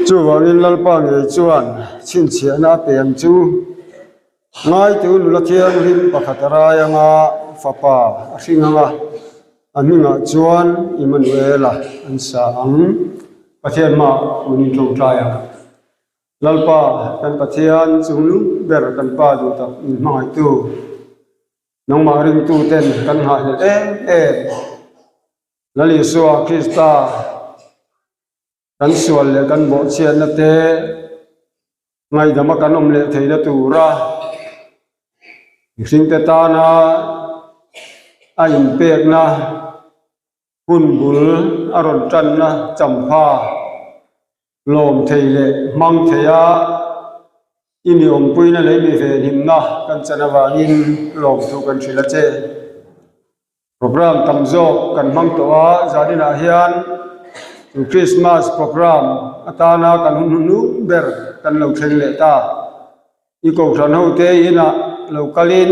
Chuvangin Lalpa ngei chuan chhinchhiahna a pe ang chu. Ngaitu nula thianghlim pakhat a rai anga fapa a hring anga a hmingah chuan Immanuela an sa ang. Pathian mah hun in tawngtai ang. Lalpa kan Pathian chungnung ber kan Pa duh tak min hmangaihtu. Nangmah ringtuten kan nghahhlelh em em. Lal Isua Krista kan sual leh kan bawhchhiatna te ngaihdama kan awm leh theihna tura mihringte tana a inpekna hun bul a rawn tanna champha lawm thei leh hmang theia i mi awmpuina leh i mi venhimna kan chan avangin lawmthu kan hrilh a che. Program tam zawk kan hmang tawh a, zaninah hian chu Christmas program atana kan hun hnuhnung ber kan lo thleng leh ta. I kohhran ho te inah lo kalin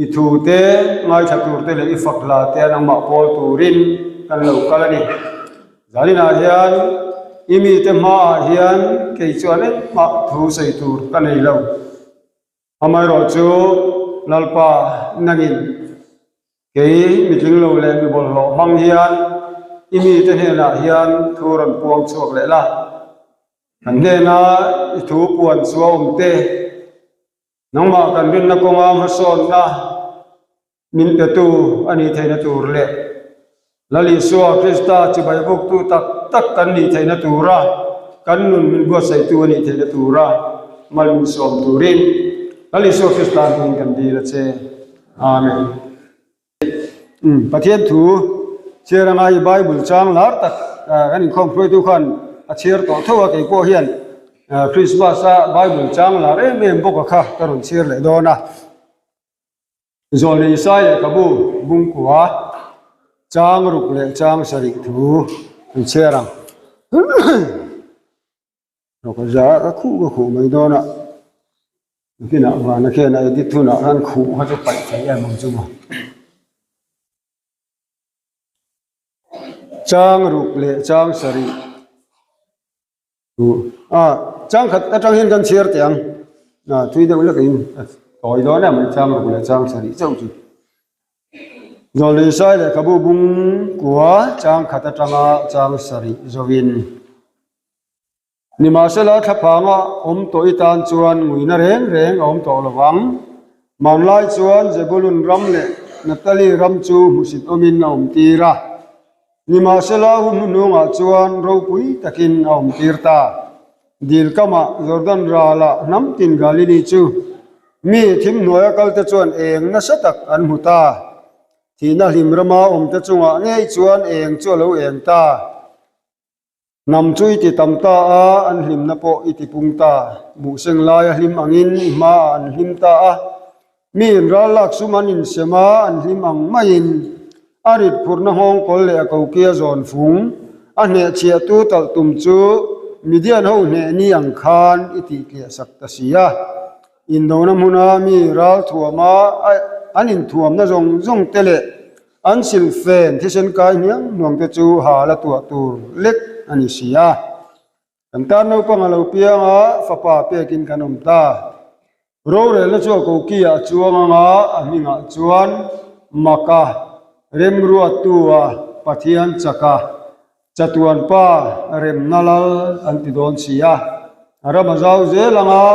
i thu te ngaithla tur te leh i fak hla te a nangmah pawl turin kan lo kal a ni. Zaninah hian i mite hmaah hian kei chuan engmah thu sawi tur ka nei lo. Amaherawh chu Lalpa nangin kei mitling lo leh mi bawlhhlawh hmang hian i mite hnenah hian thu rawn puang chhuak leh la. Kan hnena i thu puan chhuah awm te, nangmah kan rinna kawnga hmasawnna Min petu a nih theihna tur leh Lal Isua Krista chibai buktu tak tak kan nih theihna tura kan nun min buatsaihtu a nih theihna tura mal min sawm turin Lal Isua Krista hmingin kan dil a che. Amen. Pathian thu chhiar anga i Bible chang lar tak kan inkhawm hruaitu khan a chhiar tawh tho a, kei pawh hian Christmas a Bible chang lar em em bawk a kha ka rawn chhiar leh dawn a. Zawlnei Isai lehkhabu bungkua chang ruk leh chang sarih thu an chhiar ang. Ka za ka khuh ka khuh mai dawn a, nakinah vana khian a edit hunah khan khuh kha chu paih thei em ang chu maw. Chang ruk leh chang sarih. A chang khat atang hian kan chhiar teh ang a thui deuh lek in a tawi dawn em mai chang ruk leh chang sarih chauh chu Zawlnei Sai lehkhabu bung kua chang khat atanga chang sarih zawin Nimahsela thlaphanga awm tawh i tan chuan nguina reng reng a awm tawh lo vang. Hmanlai chuan Zebulun ram leh Naphtali ram chu hmusit awmin a awm tir a. Nimahsela hun hnuhnungah chuan ropui takin a awm tir ta. Dil kamah Jordan ralah hnam tin Galili chu mi thim hnuaia kalte chuan eng nasa tak an hmu ta. Thihna hlim rama awmte chungah ngei chuan eng chu a lo eng ta. Hnam chu i ti tam ta a, an hlimna pawh i ti pung ta. Buhseng laia hlim angin i hmaah an hlim ta a. Mi in ral lak sum an insem a, an hlim ang maiin a rit phurhna nghawng kawl leh a kokia zawn fung a hnehchhiahtu talh tum chu Midian ho hneh ni ang khan i tihtliah sak ta si a. Indona hmuna mi ral thuama an inthuamna zawng zawng te leh An silfen thisen kai hniang hnuang te chu ha la tuah tur lek a ni si a. Kan tan naupang a lo piang a, fapa pekin kan awm ta. Rorelna chu a koki ah chuang anga a hmingah chuan Maka, Remruattua, Pathian chaka, Chatuan pa remna lal an ti dawn si a. A ram a zau zel ang a,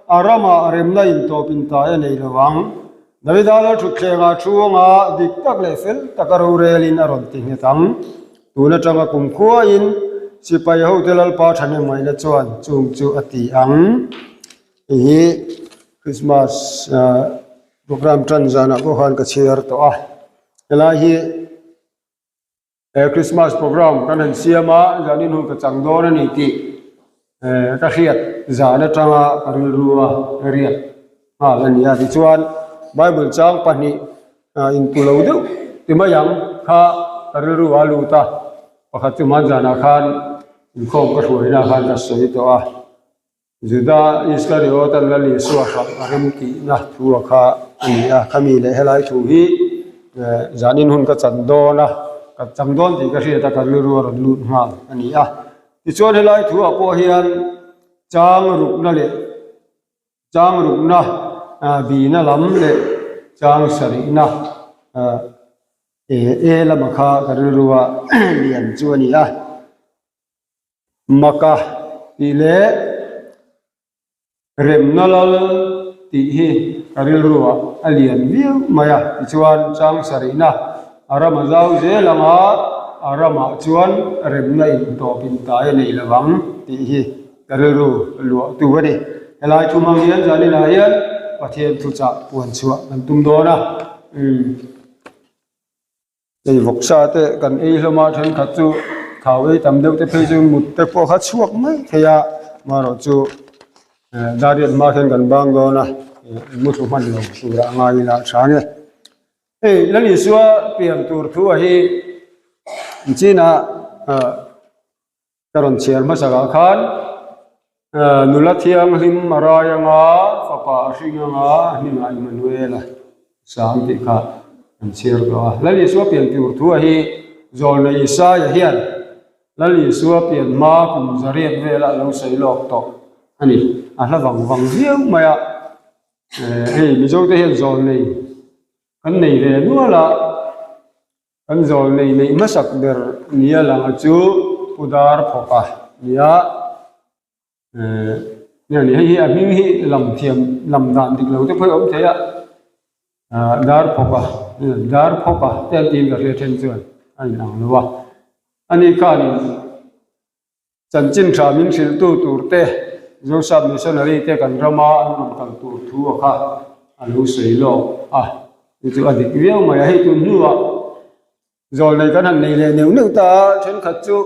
a ramah remna intawp intai a nei lo ang. Davida lal thutthlengah thu anga dik tak leh fel taka rorelin a rawn ti nghet ang. Tun atanga kumkhuain sipai hote Lalpa thahnemngaihna chuan chung chu a ti ang. Hei hi Christmas program tan zanah pawh khan ka chhiar tawh a. Helai hi. He Christmas program kan han siam a, zanin hun ka chang dawn a ni tih ka hriat zan atanga ka rilru a riat nghal a ni a. Tichuan Bible chang pahnih inpu lo deuh ti mai ang kha ka rilru a lut a, pakhat chu hmanzanah khan inkhawm ka hruaina khan ka sawi tawh a. Juda Iskariot-a Lal Isua hralh a rem tihna thu a kha a ni a, khami leh helai thu hi zanin hun ka chan dawn a, ka chang dawn tih ka hriat a, ka rilru a rawn lut nghal a ni a. Tichuan helai thuah pawh hian chang rukna leh chang rukna bihna lam leh chang sarihna e e lama kha ka rilrua lian chu a ni a. Maka tih leh Remna lal tih hi ka rilruah a lian viau mai a, tichuan chang sarihna a ram a zau zel ang a, a ramah chuan remna intawp intai a nei lo ang tih hi ka rilru luahtu a ni. Helai thu hmang hian zaninah hian Pathian thuchah puan chhuah kan tum dawn a. Hei vawksa te kan ei hlawm a thenkhat chu thau ei tam deuh te phei chu mut te pawh kha chhuak mai thei a amaherawh chu eh dariat hma hian kan bang dawn a eh mu thlu hman lo turah a ngai ila a tha nge. Hei Lal Isua pian tur thu a hi chinah ah Ka rawn chhiar hmasakah khan nula thianghlim a rai anga, fapa a hring anga, hmingah Immanuel-a sang tih kha an chhiar tawh a. Lal Isua pian tur thu a hi Zawlnei Isaia hian Lal Isua pian hma kum zariat velah a lo sawi lawk tawh a ni. A hla vang vang viau mai a, hei Mizote hian Zawlnei kan nei ve nual a. Kan zawl nei neih hmasak ber nia langa chu Pu Dar Phawka nia eh nge ni hei hi a hming hi lam thiam lam dan dik lo te pawh hi a awm thei a ah Dar Phawka Dar Phawka te an tiin ka hria then chuan a inang lo a ani khanin Chanchin tha min hrilhtu tur te, Joseph Missionary te kan rama an rawn kal tur thu a kha a lo sawi lawk a, chu chu a dik viau mai a. Hei tun hnuah zawlnei kan han nei leh neuh neuh ta a, thenkhat chu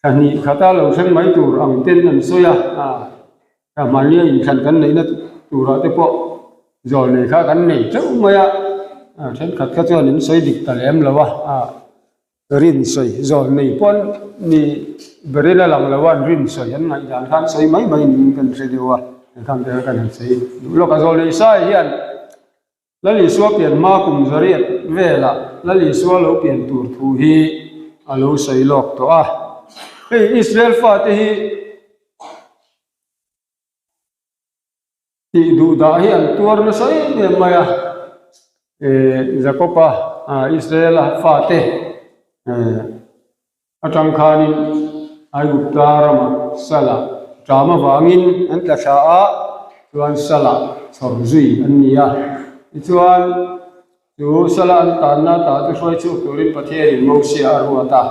thla hnih khata lo thleng mai tur ang ten an sawi a, thla hmahnia inthlan kan neihna turah te pawh zawlnei kha kan nei teuh mai a, thenkhat kha chuan an sawi dik ta lem lo a. Rin sawi zawl nei pawn ni berin a lang lo a, an rin sawi an ngaihdan khan sawi mai mai niin kan hre deuh a, engkhang te kha kan han sawi duh lawk a. Zawl nei sai hian Lal Isua pian hma kum zariat velah Lal Isua lo pian tur thu hi a lo sawi lawk tawh a. Hei Israel fate hi Tih duh dah hi an tuar nasa em em mai a, eh Jakob-a Israel-a fate eh atang khanin Aigupta ramah Sala ṭam avangin an tla thla a, chuan Sala chhawr zui an ni a. Tichuan chu Sala an tanna tah chu hruai chhuak turin Pathianin Mosia a ruat a,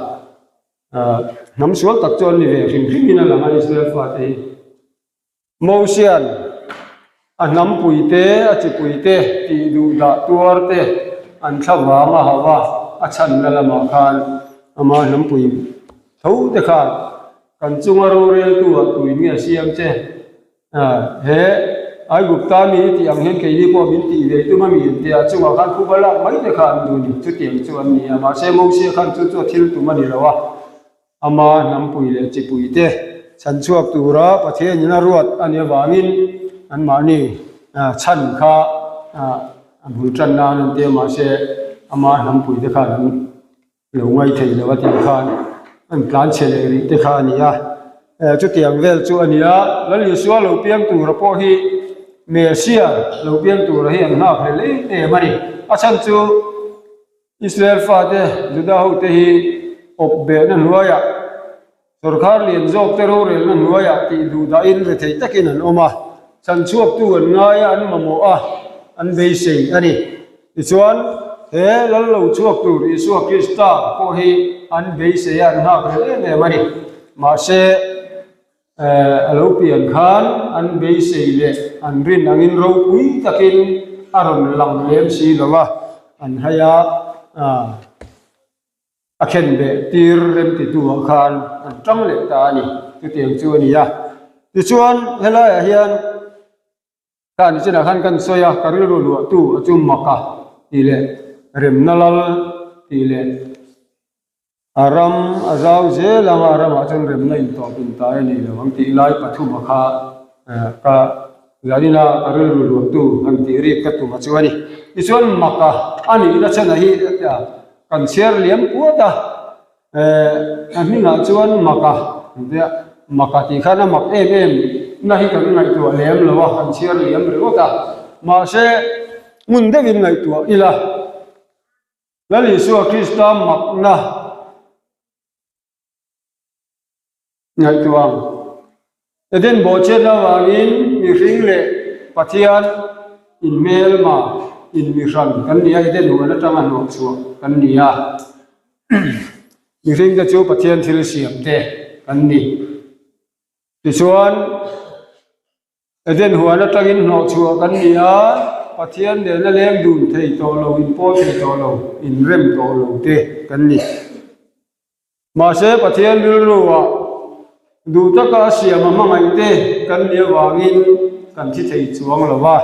hnam sual tak chu an ni ve hrim hrimin a lang a Israel fate hi. Mosia'n a hnampuite, a chipuite tih duh dah tuar te an thla vang a hauh a, a chhanna lamah khan ama hnampui tho te khan kan chunga roreltu ah tuin nge a siam che? He Aigupta mi i tih ang hian keini pawh min tih ve tum a mi an ti a, chungah khan phuba lak mai te kha an duh ni, chutiang chu an ni a, mahse Mosia khan chu chu a thil tum a ni lo a. Ama hnampui leh chipui te chhan chhuak tura Pathianin a ruat a nih avangin anmahni chhan kha a bul tan nan an ti a, mahse ama hnampui te khan an lo ngai thei lo a tih khan an tlan chhe leh rih te kha a ni a. Chutiang vel chu a ni a, Lal Isua lo piang tura pawh hi Mesia lo piang tura hi an nghak hlel em em a ni. A chhan chu Israel fate, Juda hote hi awp behna hnuaiah, sawrkhar lian zawkte rorelna hnuaiah tih duh dahin rethei takin an awm a, chhanchhuaktu an ngai a, an mamawh a, an beisei a ni. Tichuan, he lal lo chhuak tur Isua Krista pawh hi an beisei a, an nghak rel em em a ni. Mahse, A lo pian khan an beisei leh an rin angin ropui takin a rawn lang lem si lo a, an hai a, a khen beh tir remtituah khan an tang leh ta a ni. Chutiang chu a ni a. Tichuan, helaiah hian Kha nichinah khan kan sawi a, ka rilru luahtu a chu mak a tih leh remna lal tih leh a ram a zau zel ang a, a ramah chuan remna intawp intai a nei lo ang tih lai pathuma kha ka zanina ka rilru luahtu han tih rik ka tum a chu a ni. Tichuan mak a, a nihna chhan a hi kan chhiar liam puat a. Eh, a hmingah chuan Maka an tia, Maka tih khan a mak em em na hi kan ngaihtuah lem lo a, kan chhiar liam ringawt a. Mahse, ngun deuhin ngaihtuah ila, Lal Isua Krista makna Ngaihtuah ang. Eden bawhchhiatna avangin mihring leh Pathian inhmelma, inmihran kan ni a, Eden huan atanga hnawhchhuah kan ni a. Mihringte chu Pathian thil siamte kan ni. Tichuan, Eden huan atangin hnawhchhuah kan ni a, Pathian nena leng dun thei tawh lo, inpawl thei tawh lo, inrem tawh lo te kan ni. Mahse, Pathian rilruah duh taka a siam a hmangaihte kan nih avangin kan thi thei chuang lo va.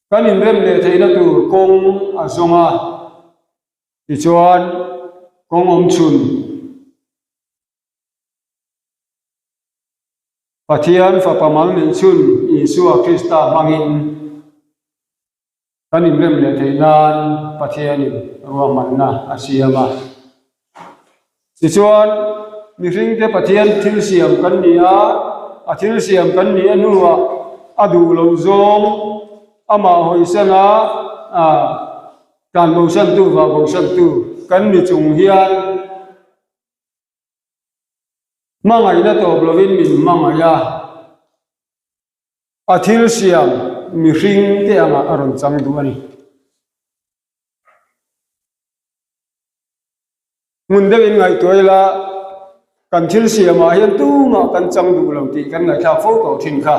Kan inrem leh theihna tur kawng a zawng a, tichuan kawng awm chhun Pathian Fapa mal neih chhun Isua Krista hmangin Kan inrem leh theih nan Pathianin ruahmanna a siam a. Tichuan, mihringte Pathian thil siam kan ni a, a thil siam kan nih a hnuah a duh loh zawng amah hawisana tlan bosantu, vah bosantu kan ni chung hian hmangaihna tawp lovin min hmangaih a. A thil siam mihring te angah a rawn chang duh a ni. Hmun deuhin ngaihtuah ila, kan thil siamah hian tumah kan chang duh lo tih kan ngaihthlak fo tawh thin kha.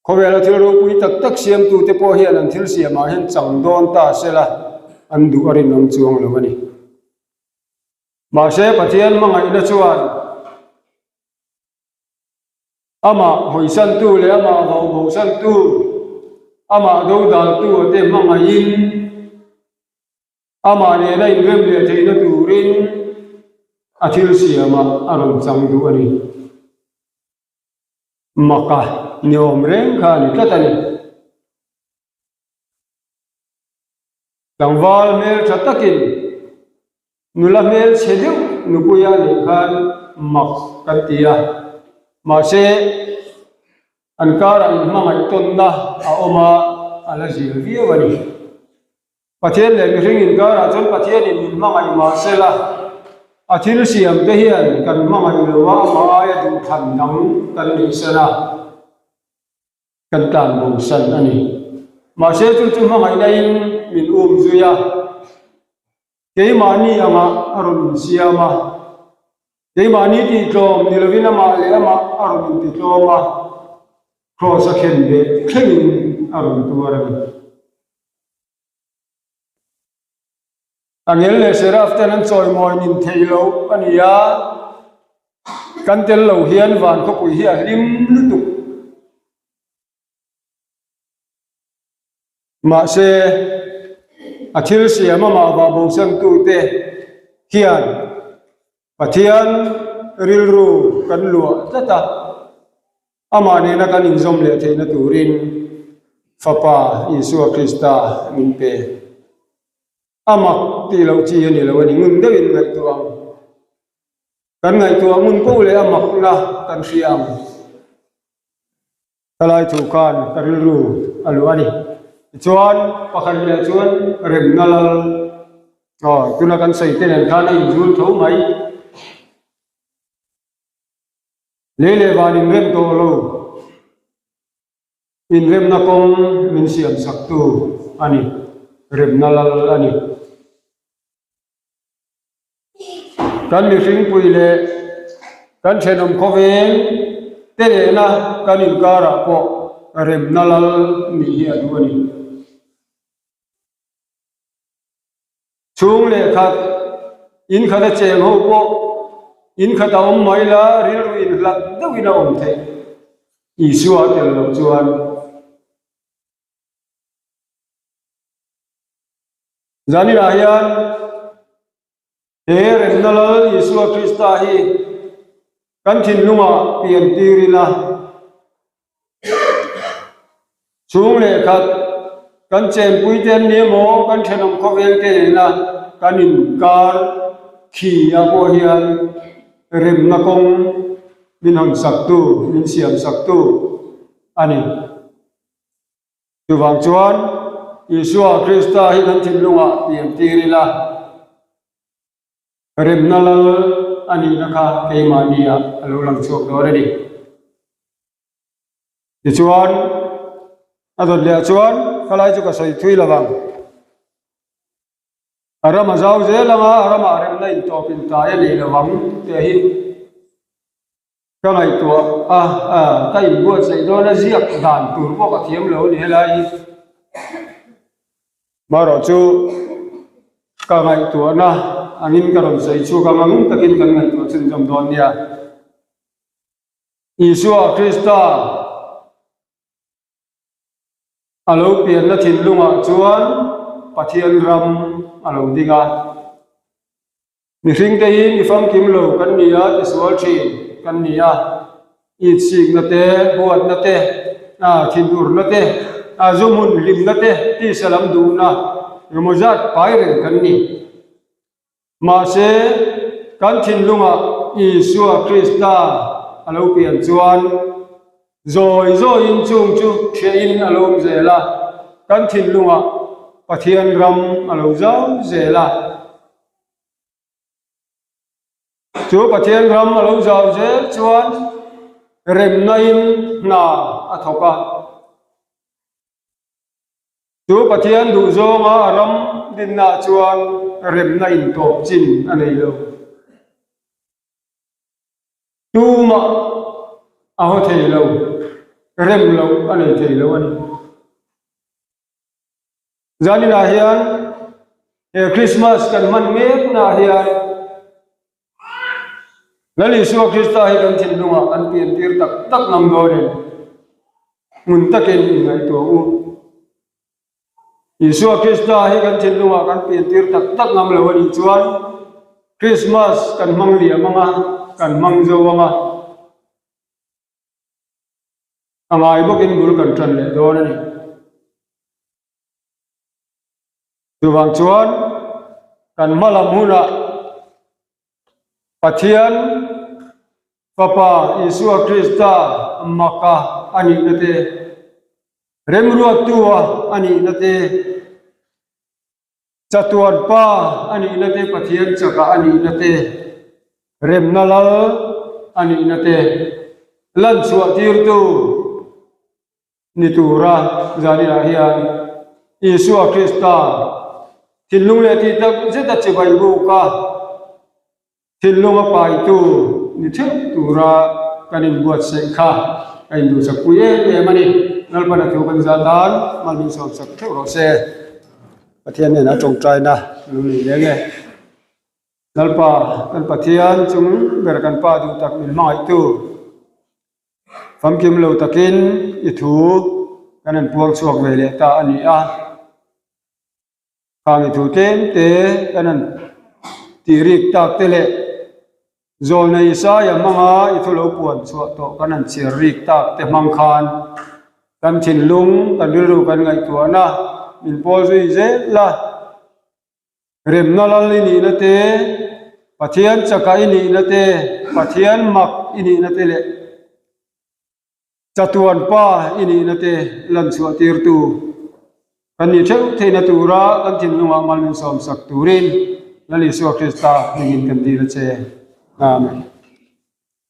Khawvela thil ropui tak tak siamtute pawh hian an thil siamah hian chang dawn ta sela an duh a rinawm chuang lo a ni. Mahse, Pathian hmangaihna chuan Amah hawisantu leh amah vauhbosantu, amah dodaltu te hmangaihin amah nena inrem leh theihna turin a thil siamah a rawn chang duh a ni. Maka ni awm reng kha a ni tlat a ni. Tlangval hmel tha takin nula hmel chhe deuh nupuia nih khan mak kan ti a, mahse an karah inhmangaih tawnna a awm a, a la zir viau a ni. Pathian leh mihring inkarah chuan Pathianin min hmangaih mahsela a thil siamte hian kan hmangaih lo a, amah aia duhthlan dang kan nihsan a. Kan tlan bosan a ni. Mahse chu chu hmangaihna in min um zui a, keimahni angah a rawn insiam a, keimahni tihtlawm ni lovin amah leh amah a rawn intitlawm a, Kraws a khen beh thlengin a rawn tuar a ni. Angel leh Seraf ten an chawimawi nin thei lo a ni a, kan tel lo hian van khawpui hi a hlim lutuk. Mahse, a thil siam amah vah bosantute hian Pathian rilru kan luah tlat a, amah nena kan inzawm leh theihna turin Fapa Isua Krista min pe. A mak tih loh chi a ni lo a ni, ngun deuhin ngaihtuah ang. Kan ngaihtuah ngun poh leh a makna kan hria ang. Ka lai thu khan ka rilru a luh a ni. Tichuan, pakhat leh chuan remna lal, aw, tuna kan sawi te nen khan a inzul tho mai. Lei leh van inrem tawh lo. Inremna kawng min siam saktu a ni, remna lal a ni. Kan mihringpui leh kan thenawm khawveng te nena kan inkarah pawh remna lal nih hi a duh a ni. Chhung leh khat, in khat a cheng ho pawh in khat a awm mai la, rilru inhlat deuhin a awm theih. Isua a tel loh chuan. Zaninah hian he remna Lal Isua Krista hi kan thinlungah pian tir ila, chhung leh khat kan chenpui te an ni emaw, kan thenawm khawveng te nena. kan inkar khi ah pawh hian remna kawng min hawn saktu, min siam saktu a ni. Chuvang chuan Isua Krista hi kan thinlungah pian tir ila, remna lal a nihna kha keimahniah a lo lang chhuak dawn a ni. Tichuan, a dawt leh ah chuan khalai chu ka sawi thui lo vang. A ram a zau zel ang a, a ramah remna intawp intai a nei lo vang tih hi ka ngaihtuah a, ka inbuatsaih dawn a ziak dan tur pawh ka thiam lo a ni helai hi. Marawh chu ka ngaihtuahna angin ka rawn sawi chhuak ang a, ngun takin kan ngaihtuah chhunzawm dawn nia. Isua Krista a lo pianna thinlungah chuan Pathian ram a lo ding a. Mihringte hi mi famkim lo kan ni a, tisual thin kan ni a. Itsikna te, huatna te, thinurna te, zuhmun hlimna te, tisa lam duhna engemaw zat pai reng kan ni. Mahse, kan thinlungah Isua Krista a lo pian chuan zawi zawiin chung chu hriahin a lo awm zel a, kan thinlungah Pathian ram a lo zau zel a. Chu Pathian ram a lo zau zel chuan remnain hna a thawk a. Chu Pathian duh zawnga a ram dinnaah chuan remna intawp chin a nei lo. Tumah a haw thei lo, rem loh a nei thei lo a ni. Zaninah hian he Krismas kan hman meknaah hian Lal Isua Krista hi kan thinlungah kan piantir tak tak ngam dawnin hmun takin inngaihtuah u. Isua Krista hi kan thinlungah kan piantir tak tak ngam lo a nih chuan Krismas kan hmang liam ang a, kan hmang zo ang a, a ngai bawkin bul kan tan leh dawn a ni. Chuvang chuan kan hma lam hunah Pathian Fapa Isua Krista maka a nihna te, remruattua a nihna te, chatuan Pa a nihna te, Pathian chaka a nihna te, remna lal a nihna te lanchhuah tirtu ni tura zaninah hian Isua Krista thinlung leh tih tak zeta chibai buk a, thinlung a paitu ni theuh tura kan inbuatsaih kha ka induhsakpui em em a ni. Lalpan a thu kan za tan mal min sawmsak theuh rawh se. Pathian hnenah tawngtaina lo nei leng e. Lalpa kan Pathian chung ber kan Pa duh tak min hmangaihtu. Famkim lo takin i thu kan han puang chhuak ve leh ta a ni a, khang i thu tlem te kan han tih rik tak te leh Zawlna Isaia hmanga i thu lo puan chhuah tawh kan han chhiar rik tak te hmang khan kan thinlung, kan rilru kan ngaihtuahna min pawl zui zel a. Remna lal i nihna te, Pathian chaka i nihna te, Pathian mak i nihna te leh chatuan pa i nihna te lan chhuah tirtu kan nih theuh theihna tura kan thinlungah mal min sawmsak turin Lal Isua Krista hmingin kan dil a che. Amen.